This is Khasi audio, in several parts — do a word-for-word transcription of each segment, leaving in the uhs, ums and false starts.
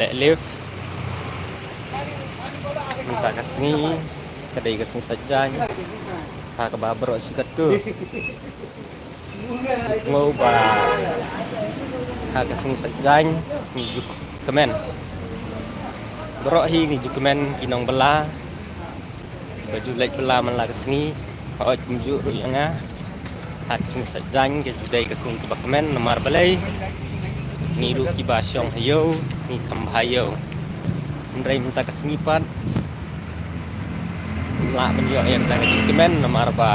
Leh live. Mynta ka sngi ka dei ka sngi Saitjaiñ. Ha kaba baroh shi katto ki sngew ba ha ka sngi Saitjaiñ ngi ju kmen. Baroh hi ngi ju kmen ki nongbylla ba ju leit bylla man la ka sngi. Hooid, kumjuh ruh ïa nga, ha ka sngi Saitjaiñ ka ju dei ka sngi kaba kmen namar balei? Ngi ruh kiba shong ha ïew ngi kham bha ïew. Hynrei mynta ka sngi pat ngim lah ban ïoh ïa kata ka jingkmen namar ba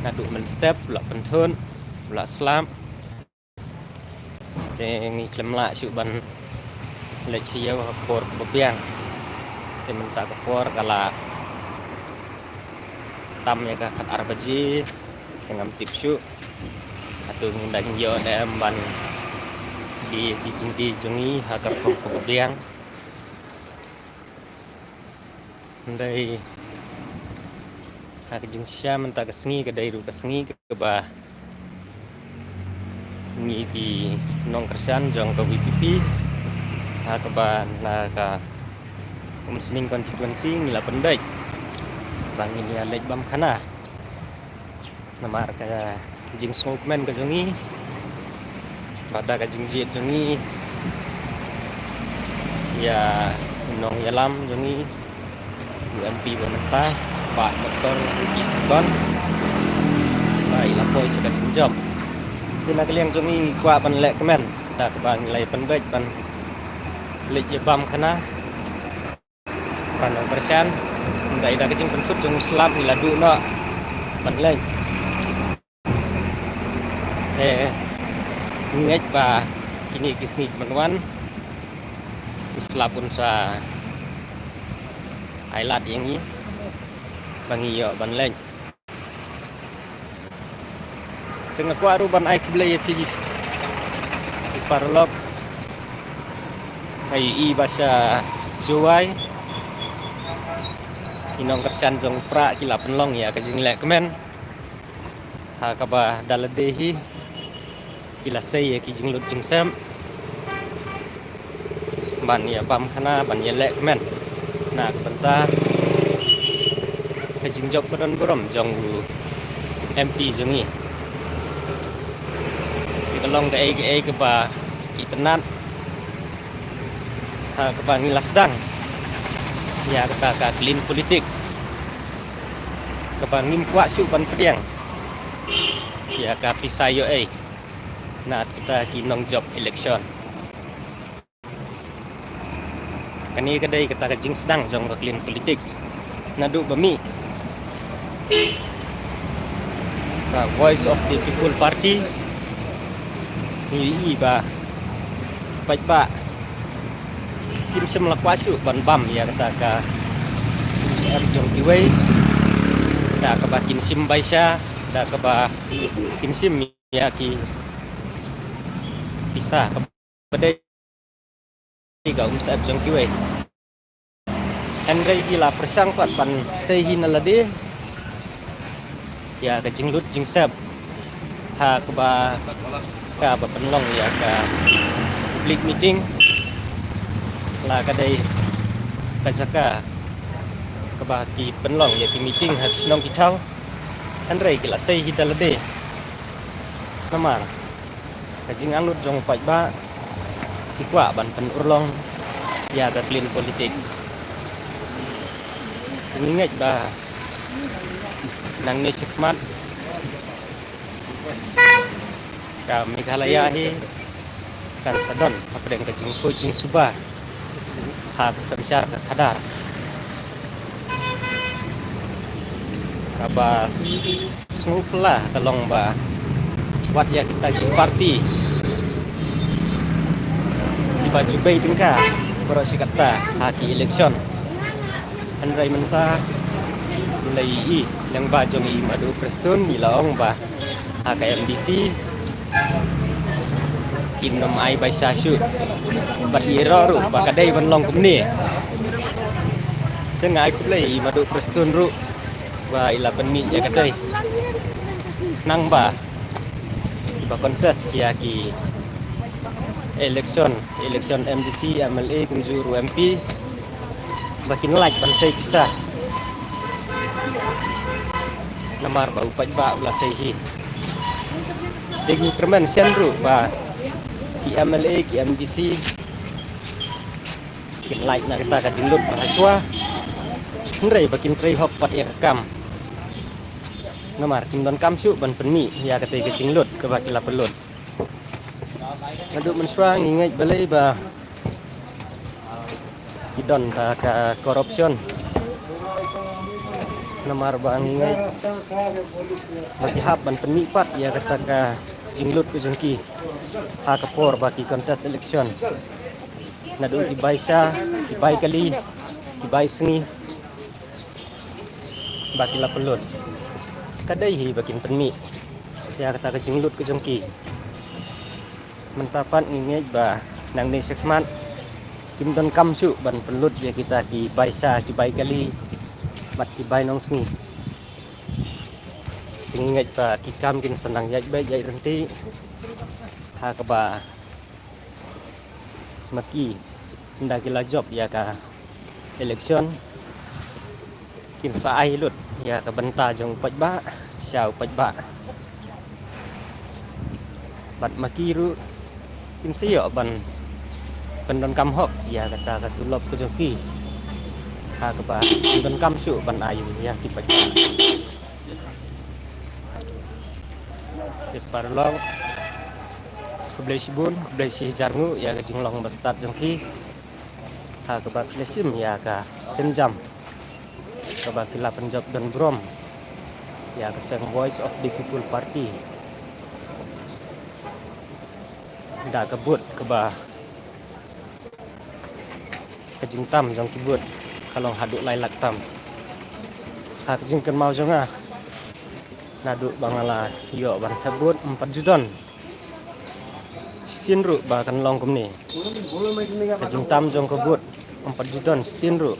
naduh mynstep u la pynthut, u la slap. Te ngi khlem lah shuh ban leit sha ïew ha ka por kaba biang. Te mynta ka por ka la tam ïa ka khatar baje. Te ngam tip shuh hato ngin da ïoh ne em ban die ki jingdie jong ngi ha ka por kaba biang. Hynrei ha ka jingshisha mynta ka sngi ka dei ruh ka sngi kaba ngi ki nongkyrshan jong ka VPP ha kaba na ka Umsning constituency ngi la pynbeit ba ngin ïa leit bam khana. Namar ka jingsngewkmen ka jong ngi bad da ka jingjied jong ngi ïa u nongïalam jong ngi, u MP ba mynta, Bah Doctor Ricky Syngkon, ba i la poi sha ka jingjop. Te na ka liang jong ngi ngi kwah ban leh kmen da kaba ngi la ïa pynbeit ban leit ïa bam khana. Ban ong kyrshan, ym dei da ka jingpynshut jong u slap ngi la duh noh ban leit. Te ngi ngeit ba kine ki sngi ki ban wan u slap un sa ai lad ïa ngi ba ngi ïoh ban leit. Te nga kwah ruh ban ai khublei ïa phi ki paralok. Nga ïohi ba sha Jowai ki nongkyrshan jong u Prah ki la pynlong ïa ka jingleh kmen ha kaba da lade hi ki la sei ïa ki jinglut jingsep ban ïa bam khana, ban ïa leh kmen na ka bynta ka jingjop ka don burom jong u MP jong ngi. Te ka long kaei kaei kaba itynnad ha kaba ngi la sdang ïa kata ka clean politics kaba ngim kwah shuh ban pdiang ïa ka pisa ïoh ei na kata ki nongjop election. Kane ka dei kata ka jingsdang jong ka clean politics. Naduh ba mih ka Voice of the People Party, ngi ïohi ba paidbah kim shym la kwah shuh ban bam ïa kata ka umsyep jong kiwei, da kaba kin shim baisa, da kaba kin shim ïa ki pisa kaba dei ka umsyep jong kiwei. Hynrei ki la pyrshang pat ban sei hi na lade ïa ka jinglut jingsep ha kaba, kaba pynlong ïa ka public meeting, la ka dei ka jaka kaba ki pynlong ïa ki meeting ha ki shnong ki thaw. Hynrei ki la sei hi da lade namar ka jingangnud jong u paidbah, ki kwah ban pynurlong ïa ka clean politics. Ngi ngeit ba nangne shakhmat ka Meghalaya hi kan sa don hapdeng ka jingkhuid jingsuba ha ka synshar ka khadar. Kaba sngewphylla ka long ba wat ïa kita ki party kiba ju bei tyngka baroh shi katta ha ki election. Hynrei mynta ngi la ïohi lyngba jong i Madu Prestone i la ong ba ha ka MDC kin ym ai baisa shuh bad ïaroh ruh ba ka dei ban long kumne. Te nga ai khublei i Madu Prestone ruh ba i la pynmih ïa katei. Nangba kiba contest ïa ki election, election M D C, M L A, kumjuh ruh M P, ba kin lait ban sei pisa. Namar ba u paidbah u la sei hi. Te ngi kyrmen shen ruh ba ki M L A, ki M D C kin lait na kata ka jinglut ba hashwa. Hynrei ba kin trei hok pat ïa ka kam. Namar kim don kam shuh ban pynmih ïa kata ka jinglut kaba ki la pynlut. Naduh mynshuwa ngi ngeit balei ba ki don ta ka corruption. Namar ba ngi ngeit ba ki hap ban pynmih pat ïa kata ka jinglut ka jong ki ha ka por ba ki contest election. Naduh ki bai sha, ki bai kali, ki bai sngi, ba ki la pynlut. Ka dei hi ba kin pynmih ïa kata ka jinglut ka jong ki. Mynta pat ngi ngeit ba nangne shakhmat kim don kam shuh ban pynlut ïa kita ki bai sha, ki bai kali bad ki bai nongsngi. Te ngi ngeit ba ki kam kin sa nang ïaid beit ïaid ryntih ha kaba ma ki, ynda ki la jop ïa ka election, kin sa ai lut ïa ka bynta jong u paidbah sha u paidbah. Bad ma ki ruh kin sa ïoh ban pyndonkam hok ïa kata ka tulop ka jong ki ha kaba kin donkam shuh ban ai ïa ki paidbah. Te paralok, khublei shibun, khublei shihajar nguh ïa ka jinglong ba stad jong ki ha kaba ki la shim ïa ka sienjam kaba ki la pynjop don burom ïa ka seng Voice of the People Party da ka vote kaba ka jingtam jong ki vote ka long haduh lai lak tam. Ha ka jingkynmaw jong nga, naduh ba nga la ïoh ban thep vote, ym pat ju don shisien ruh ba kan long kumne. Ka jingtam jong ka vote ym pat ju don shisien ruh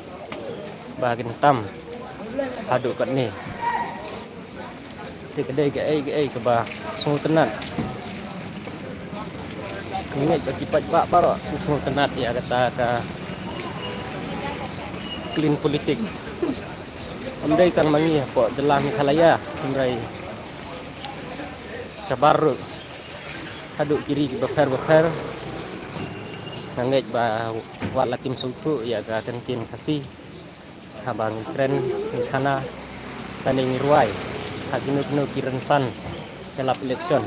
ba kin tam haduh katne. Te ka dei kaei kaei kaba sngewtynnat. Ngi ngeit ba ki paidbah baroh ki sngewtynnat ïa kata ka clean politics. Ym dei tang ma ngi hapoh jylla Meghalaya, hynrei shabar ruh haduh ki ri kiba pher ba pher. Nga ngeit ba wat la kim sngewthuh ïa ka kyntien Khasi haba ngi kren, ngi khana lane ngi rwai ha kino kino ki rynsan ïalap election.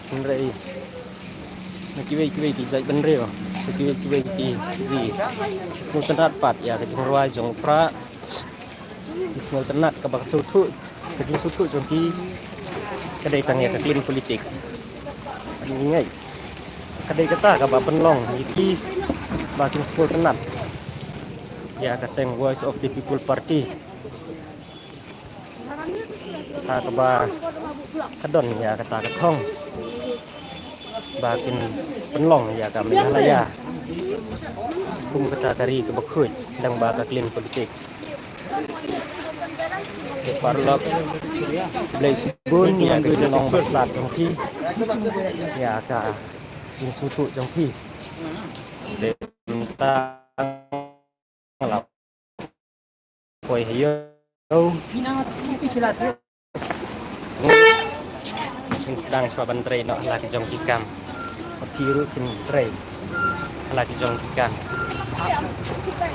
Hynrei na kiwei kiwei ki jaitbynriew, na kiwei kiwei ki ri, ki sngewtynnat pat ïa ka jingrwai jong u Prah. Ki sngewtynnat kaba ka sngewthuh, ka jingsngewthuh jong ki ka dei tang ïa ka clean politics. Ngi ngeit ka dei kata kaba pynlong ïa ki ba kin sngewtynnat ïa ka seng Voice of the People Party. Ha kaba ka don ïa kata ka thong ba kin pynlong ïa ka Meghalaya kum kata ka ri kaba khuid lyngba ka clean politics. Te paralok, khublei shibun ïa ka jinglong ba stad jong phi, ïa ka jingsngewthuh jong phi. Te mynta nga la poi ha ïew. Kin sdang shuwa ban trei noh ha la ki jong ki kam. Phi ruh kin trei ha la ki jong ki kam.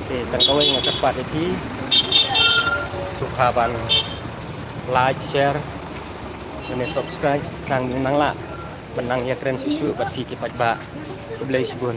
Te tang kawei nga kyrpad ïa phi, sngewbha ban like, share lane subscribe, nang dang nang lah ban nang ïakren shuh shuh bad phi ki paidbah. Khublei shibun.